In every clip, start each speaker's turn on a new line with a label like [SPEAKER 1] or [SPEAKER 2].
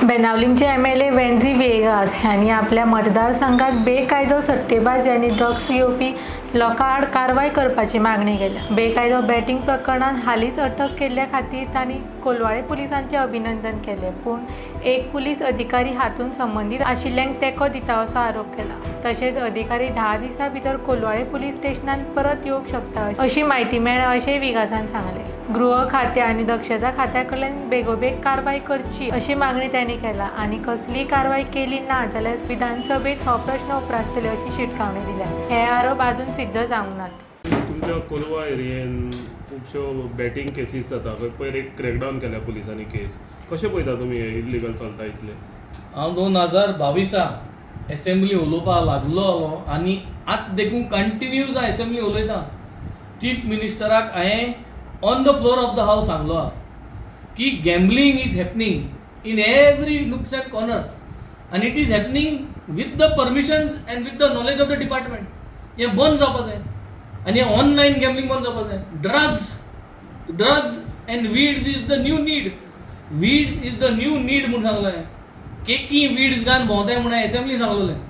[SPEAKER 1] बेनावलीमचे MLA वेन्झी Viegas हांणी आपल्या मतदारसंघात बेकायदो सट्टेबाजी आनी ड्रग्स घेवपी लोकां आड कारवाय करपाची मागणी केल्या. बेकायदो बॅटिंग प्रकरणांत हालींच अटक केल्ल्या खातीर तांणी कोलवाळे पुलिसांचें अभिनंदन केलें, पूण एक पुलीस अधिकारी हातूंत संबंदीत आशिल्ल्यांक तेंको दिता असो आरोप केला. तशेंच अधिकारी 10 दिसां भितर कोलवाळे पुलीस स्टेशनांत परत येवंक शकता अशी म्हायती मेळ्ळ्या अशेंय विगासान सांगलें. गृह खातें आनी दक्षता खात्या कडल्यान बेगोबेग कारवाय करची अशी मागणी तांणी केल्या आनी कसलीय कारवाय केली ना जाल्यार विधानसभेत हो प्रश्न उप्रासतले अशी शिटकावणी दिल्या. हे आरोप अजून सिद्ध जावंक नात.
[SPEAKER 2] तुमच्या कोलवा एरियेन खुबश्यो बॅटींग केसीस जाता. खंय पयर एक क्रॅकडावन केल्या पुलिसांनी केस. कशें पळयता तुमी हे इल्लिगल चलता इतलें?
[SPEAKER 3] हांव 2022 एसेंब्ली उलोवपाक लागलो आनी आतां देखून कंटिन्यूज हांव एसेंब्ली उलयतां. चीफ मिनिस्टराक हांवें on the floor of the house सांगलो आहा की gambling is happening in every nooks and corner आनी it is happening with the permissions and with the knowledge of the department. हें बंद जावपा जाय आनी हें ऑनलायन गॅमलींग बंद जावपा जाय. Drugs and weeds is the new need. Weeds is the new need म्हूण सांगलें. केकी वीड्स घालून भोंवताय म्हूण एसेंब्ली सांगलेलें.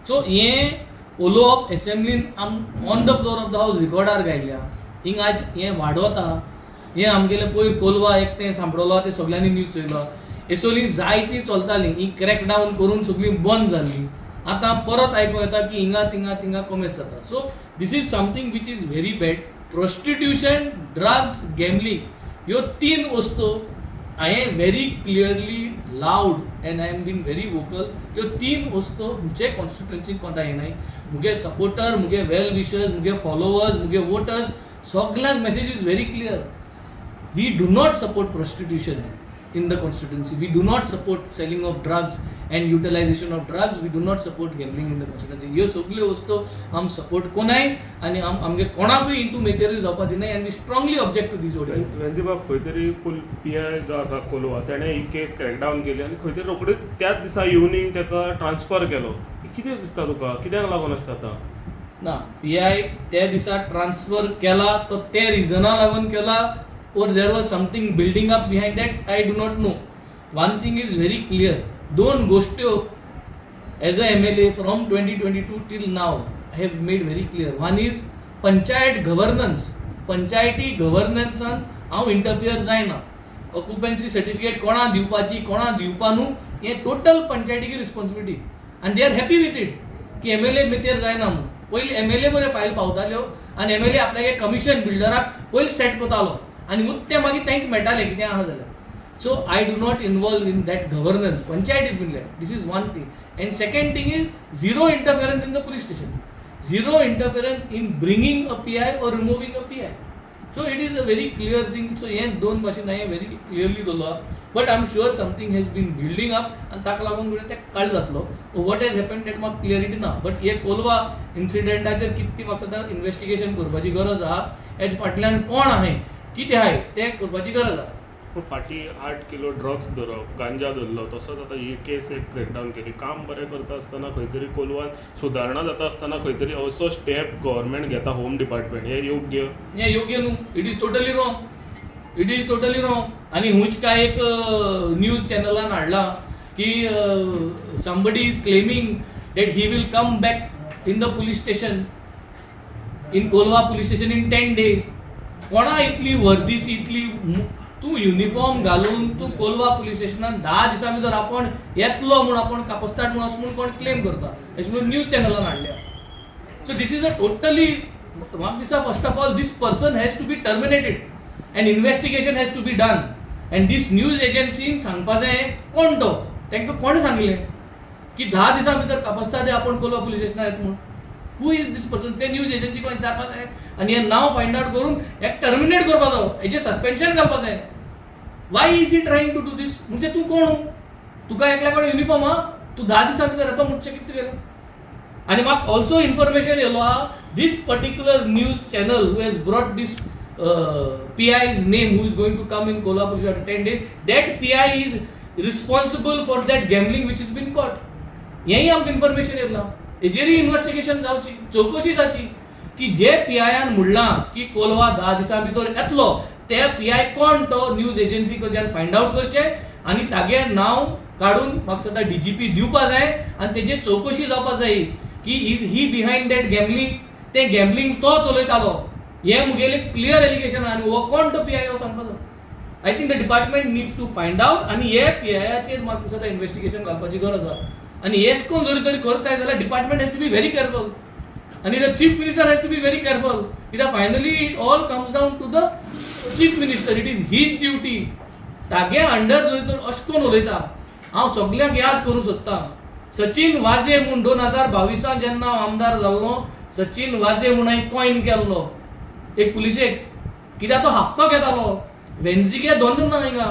[SPEAKER 3] सो हें उलोवप एसेंब्लीन आम on the floor of the house रिकॉर्डार घायल्ल्या. हिंग आज हें वाडोता. हें आमगेलें पयर कोलवा एक तें सांपडलो, तें सगल्यांनी न्यूज चोयलो. हे सगळीं जायतीं चलतालीं. ही क्रॅक डावन करून सगळीं बंद जाल्लीं. आतां परत आयकूंक येता की हिंगा थिंगा थिंगा कोमेस जाता. So this is something which is very bad. Prostitution, drugs, gambling ह्यो तीन वस्तू हांवें very clearly, loud, and I am been very vocal. ह्यो तीन वस्तू म्हजे कॉन्स्टिट्युएन्सीन कोता येनाय. मुगे सपोर्टर, मुगे वेल विशर्स, मुगे फॉलोवर्स, मुगे वोटर्स, सगल्यांक message is very clear. We do not support prostitution in the constituency. We do not support selling of drugs and utilization of drugs. We do not support gambling in the constituency. ह्यो सगल्यो वस्तू आम support कोनाय आनी आम आमगे कोणाकूय हितू मेतेरूय जावपा दिनाय आनी we strongly object to these order.
[SPEAKER 2] वेन्झीबाब, खंय तरी पीआय जो आसा कोलवा, तेणें ही केस क्रॅकडावन केली आनी खंय तरी रोखडीच त्याच दिसा इवनींग ताका ट्रान्सफर केलो. कितें दिसता तुका, कित्याक लागून अशें जाता?
[SPEAKER 3] ना, पीआय त्या दिसा ट्रान्सफर केला तो ते रिझना लागून केला or there was something building up behind that, I do not know. One thing is very clear. दोन गोश्ट्यो as a MLA from 2022 till now I have made very clear. One is panchayat governance. पंचायती गव्हर्नन्सान हांव interfere जायना. Occupancy certificate कोणा दिवपाची, कोणा दिवपा न्हू, हें टोटल पंचायतीची रिस्पॉन्सिबिलिटी आनी they are happy with it की एमएलए मेतेर जायना म्हणून. पयलीं एमएलए बरें फायल पावताल्यो आनी एमएलए आपल्यागे कमिशन बिल्डराक पयलीं सेट करतालो आनी उत्तें मागीर तांकां मेळटालें कितें आहा जाल्यार. So I do not involve in that governance. Panchayat is been left. This is one thing. And second thing is zero interference in the police station, zero interference in bringing a PI or removing a PI. So it is a very clear thing. So हें दोन भाशेन हांवें very clearly दवरलो. But I am sure something has been building up आनी ताका लागून फुडें तें काल जातलो. What has happen that म्हाका क्लियरिटी ना. बट हे कोलवा इन्सिडंटाचेर कितें ती म्हाका सद्दां इन्वेस्टिगेशन करपाची गरज आहा. हेजे फाटल्यान कोण आहाय, कितें आहाय, तें करपाची गरज आहा.
[SPEAKER 2] पूण फाटीं 8 किलो ड्रग्स धरप, गांजा धरलो, तसोच आतां ही केस एक क्रॅकडावन केली. काम बरें करता आसतना खंय तरी कोलवान सुदारणा जाता आसतना खंय तरी असो स्टेप गव्हर्मेंट घेता, होम डिपार्टमेंट, हें योग्य?
[SPEAKER 3] हें योग्य न्हू. It is totally wrong. It is totally wrong. आनी हुंयच काय एक न्यूज चॅनलान हाडलां की somebody is claiming that he will come back in the police station, in Colva police station, in 10 days. कोणा इतली वर्दीची इतली तूं युनिफॉर्म घालून तूं कोलवा पुलीस स्टेशनान 10 दिसां भितर आपूण येतलो म्हूण, आपूण कापस्ताद म्हूण, अशें म्हूण कोण क्लेम करता, अशें म्हणून न्यूज चॅनलान हाडल्या. So this is a totally, म्हाका दिसता, first of all this person has to be terminated and investigation has to be done. And this news एजन्सीन सांगपा जाय कोण तो, तांकां कोण सांगलें की 10 दिसां भितर कापस्तादे आपूण कोलवा पुलीस स्टेशनार येता म्हूण. Who is this person? ते न्यूज एजन्सी कोण विचारपा जाय आनी हें नांव फायंड आवट करून हेका टर्मिनेट करपा जावो, हेजें सस्पेन्शन घालपा जाय. Why is he trying to do this? म्हणजे तूं कोण? तुका एकल्या कडेन युनिफॉर्म आहा, तूं 10 दिसां भितर येतो म्हणचे कितें तुगेलें? आनी म्हाका ऑल्सो इन्फॉर्मेशन येयलो आहा, this particular news channel who has brought this PI's name, who is going to come in Colva police 10 days, that PI is responsible for that gambling which is been caught. हेंय आमकां information येयलां. हेजेरूय investigation जावची, चवकशी जावची की जे पीआयन म्हणलां की कोलवा 10 दिसां भितर येतलो, ते पीआय कोण तो, न्यूज एजन्सी कडच्यान फायंड आवट करचें आनी तागे नांव काडून म्हाका दिसता डीजीपी दिवपा जाय आनी तेजेर चवकशी जावपा जाय की is he behind that gambling. तें गॅमलिंग तो चलयतालो हें मुगेलें क्लियर एलिगेशन आहा. आनी हो कोण तो पीआय हो सांगपाचो. I think the department needs to find out आनी हे पीआयाचेर म्हाका दिसता इन्वेस्टिगेशन घालपाची गरज आहा. आनी हेच कोण जरी तरी करताय जाल्यार department has to be very careful आनी the chief minister has to be very careful, कित्याक finally it all comes down to the chief minister. It is his duty. Tage under जरी तर अशें कोण उलयता. हांव सगल्यांक याद करूंक सोदतां, सचिन वाजे म्हूण 2022 जेन्ना हांव आमदार जाल्लो, सचिन वाजे म्हूण हांवें कॉयन केल्लो एक पुलिशेक, कित्याक तो हप्तो घेतालो. वेन्झीगे दोन ना हिंगा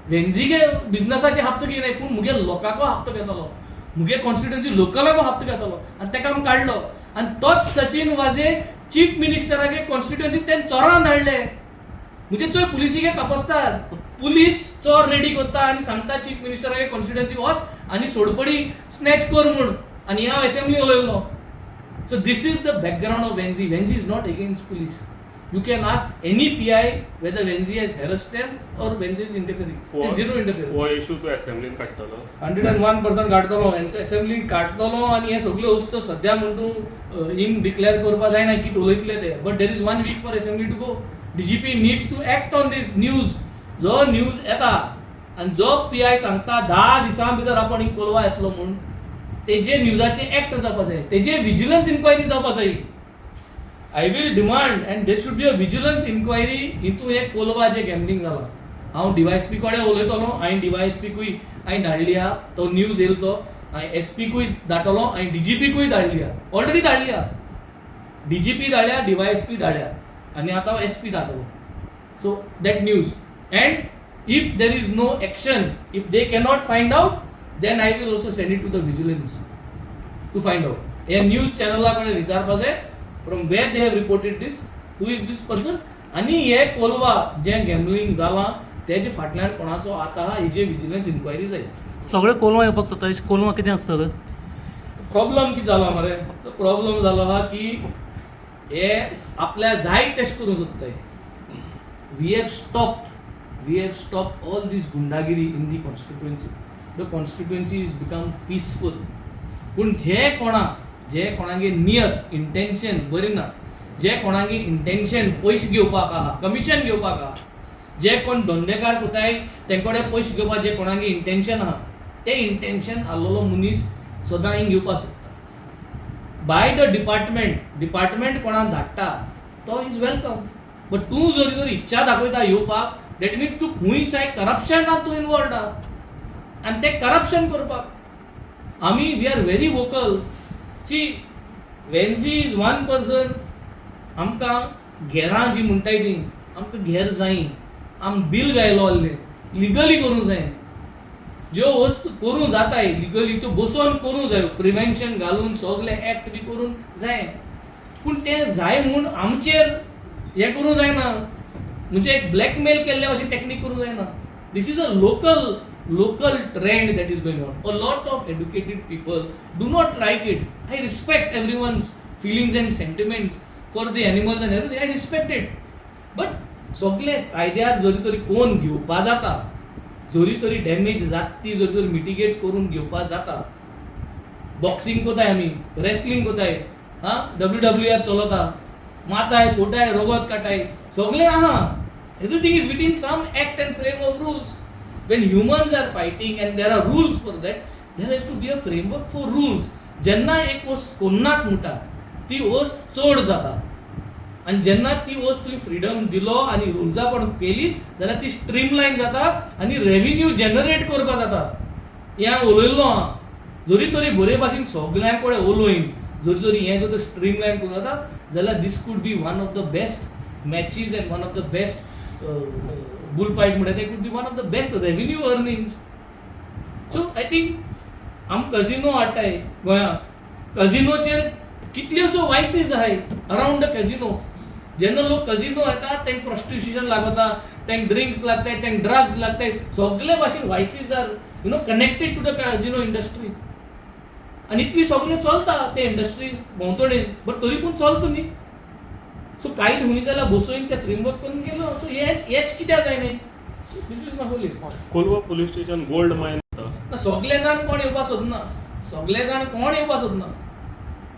[SPEAKER 3] वेन्झीगे बिजनसाचे हप्तो घेयनाय, पूण मुगे लोकांको हप्तो घेतालो, मुगे कॉन्स्टिट्युएन्सी लोकलाको हप्तो घेतालो आनी ताका आमी काडलो. आनी तोच सचिन वाजे चीफ मिनिस्टरागे कॉन्स्टिट्युएन्सी तेणें चोरान धाडले. म्हणजे चोय पुलिसीगे कापसतात, पुलीस चोर रेडी करता आनी सांगता चीफ मिनिस्टरागे कॉन्स्टिट्युएन्सी वच आनी सोडपडी स्नॅच कर म्हूण. आनी हांव assembly उलयल्लो. So this is the background of Venzy. Venzy is not against police. You can ask any PI whether Venzy has harassed them or Venzy is interfering. Zero interference.
[SPEAKER 2] हो issue तूं एसेंब्लीन काडटलो?
[SPEAKER 3] 101% काडटलो, assembly काडटलो. आनी हे सगल्यो वस्तू सद्या म्हूण तूं हिंग डिक्लेअर करपा जायना कितें उलयतले ते, but there is one week for assembly to go. DGP need to act on this news. जो न्यूज येता आनी जो पीआय सांगता 10 दिसां भितर आपूण हिंग कोलवा येतलो म्हूण, तेजे न्यूजाचे एक्ट जावपा जाय, तेजे विजिलन्स इन्क्वायरी जावपा जाय. I will demand and there should be a vigilance inquiry into हें कोलवा जें गॅमलिंग जालां. हांव डीवायएसपी कडेन उलयतलो. हांवें डीवायएसपीकूय हांवें धाडली आहा, तो न्यूज येयलो तो हांवें एसपीकूय धाडटलो, हांवें डीजीपीकूय धाडली आहा, ऑलरेडी धाडली आहा. डीजीपी धाडल्या, डीवायएसपी धाडल्या आनी आतां हांव SP धाडटलो. So that news, and if there is no action, if they cannot find out, then I will also send it to the vigilance to find out. हे न्यूज चॅनला कडेन विचारपा जाय from where they have reported this, who is this person, आनी हे कोलवा जें gambling जालां तेजे फाटल्यान कोणाचो हात आहा, हेजे विजिलन्स इन्क्वायरी जाय.
[SPEAKER 4] सगळे कोलवा येवपाक सोदता. कोलवा कितें आसतलें?
[SPEAKER 3] प्रॉब्लम कितें जालो मरे, प्रॉब्लम जालो आहा की हे आपल्या जाय तेश करूंक सोदताय. We have stop all this गुंडागिरी in the constituency. The constituency is become peaceful. पूण जे कोणागे नियत इंटेन्शन बरी ना, जे कोणागे इंटेन्शन पयशे घेवपाक आहा, कमिशन घेवपाक आहा, जे कोण धंदेकार कोताय तेंचे कडेन पयशे घेवपाक जे कोणागे इंटेन्शन आहा, ते इंटेन्शन आहलोलो मनीस सदां हिंग येवपाक सोदता. बाय the department, department कोणाक धाडटा तो is welcome, but तूं जरी तर इच्छा दाखयता येवपाक, that means तूं खूंय साय करप्शनात तूं इनवॉल्ड आहा आनी तें करप्शन करपाक आमी we are very vocal. See, Venzy is one person. आमकां घेरां जी म्हणटाय ती आमकां घेर जायी, आम बील घायलो आहलें लिगली करूंक जाय. ज्यो वस्तू करूंक जाताय लिगली त्यो बसोन करूंक जायो, प्रिवेन्शन घालून सगळे एक्ट बी करूंक जाय. पूण तें जाय म्हूण आमचेर हें करूंक जायना, म्हणजे एक ब्लॅकमेल केल्ल्या भशेन टॅक्नीक करूंक जायना. This is a local trend that is going on. A lot of educated people do not like it. I respect everyone's feelings and sentiments for the animals and everything. I respect it. But सगळे कायद्यार जरी तरी कोण घेवपा जाता, जरी तरी damage जाता ती जरी तरी मिटिगेट करून घेवपा जाता. बॉक्सिंग कोताय आमी, रेसलिंग कोताय, हा डब्ल्यू डब्ल्यू एफ चलता, माताय फोटाय रोगत काटाय, सगळें आहा. Everything is within some act and frame of rules. When humans are fighting and there are rules for that, there has to be a framework for rules. जेन्ना एक वस्त कोन्नाक म्हणटा ती वस्त चड जाता आनी जेन्ना ती वस्त तुवें फ्रिडम दिलो आनी रुल्सां पण केली जाल्यार ती स्ट्रीमलायन जाता आनी रेविन्यू जनरेट करपा जाता. हें हांव उलयल्लो आहा. जरी तरी बरे भाशेन सगळ्यां कडेन उलोवन जरी तरी हें जर स्ट्रीमलायन करूं जाता जाल्यार this could be one of the best matches and one of the best bull fight म्हणटा ते could be one of the best revenue earnings. So I think आम कजिनो हाडटाय गोंयांत, कजिनोचेर कितल्योश्यो वायसीस आहाय अरावंड the casino. जेन्ना लोक कजिनो येता तांकां प्रोस्टिट्युशन लागता, तांकां ड्रिंक्स लागताय, तांकां ड्रग्स लागताय, सगळे भाशेन vices are connected to the casino industry. आनी इतली सगळें चलता ते इंडस्ट्री भोंवतणी, बट तरी पूण चलता न्ही. सो कांय हुंय जाल्यार बसोवन ते फ्रेमवर्क करून गेलो. सो हेच हेच कित्याक जायना? So this is my whole
[SPEAKER 2] Colva police station gold mine.
[SPEAKER 3] ना, सगले जाण कोण येवपा सोदना, सगले जाण कोण येवपा सोदना.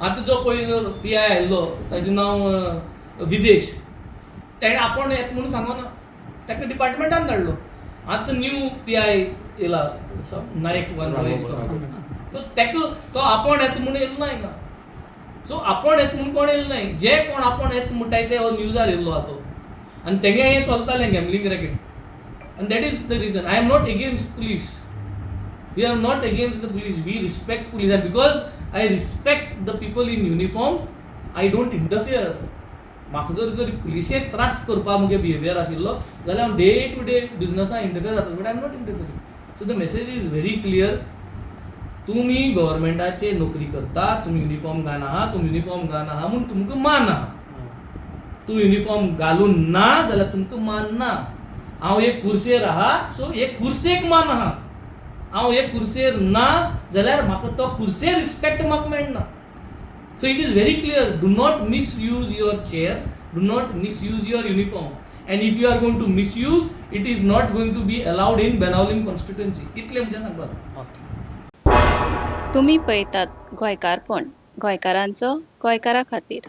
[SPEAKER 3] आतां जो पयलो पी I आयिल्लो ताजें नांव विदेश, तेणें आपोण येता म्हणून सांगोना, ताका डिपार्टमेंटान धाडलो. आतां न्यू पी I येयला, नायक वन. सो ताका तो आपोण येता म्हणून येयलो ना हिंगा. सो आपोण येता म्हणून कोण येयलो नाय. जे कोण आपोण येता म्हणटाय ते हो न्यूजार येयल्लो आहा तो, आनी तेगे हें चलतालें गॅमलींग रॅकेट. आनी that is the reason I am not against police. We are not against the police. We respect police, and because I respect the people in uniform, I don't interfere. म्हाका जर तरी पुलिसेक त्रास करपा मुगे behaviour आशिल्लो जाल्यार हांव डे टू डे बिजनसान इंटरफियर जातलो, but I am not interfering. So the message is very clear. तुमी गव्हर्मेंटाचे नोकरी करता, तुमी युनिफॉर्म घालून आहा, तुमी युनिफॉर्म घालून आहा म्हूण तुमकां मान आहा. तूं युनिफॉर्म घालून ना जाल्यार तुमकां मान ना. हांव एक कुर्सेर आहा, सो एक कुर्सेक मान आहा. हांव एक कुर्सेर ना जाल्यार म्हाका तो कुर्सेर रिस्पेक्ट म्हाका मेळना. So it is very clear, do not misuse your chair, do not misuse your uniform, and if you are going to misuse, it is not going to be allowed in Benaulim constituency. इतलें म्हजें सांगपाक.
[SPEAKER 4] Okay.
[SPEAKER 5] तुमी पळयतात गोंयकारपण, गोंयकारांचो गोंयकारा खातीर.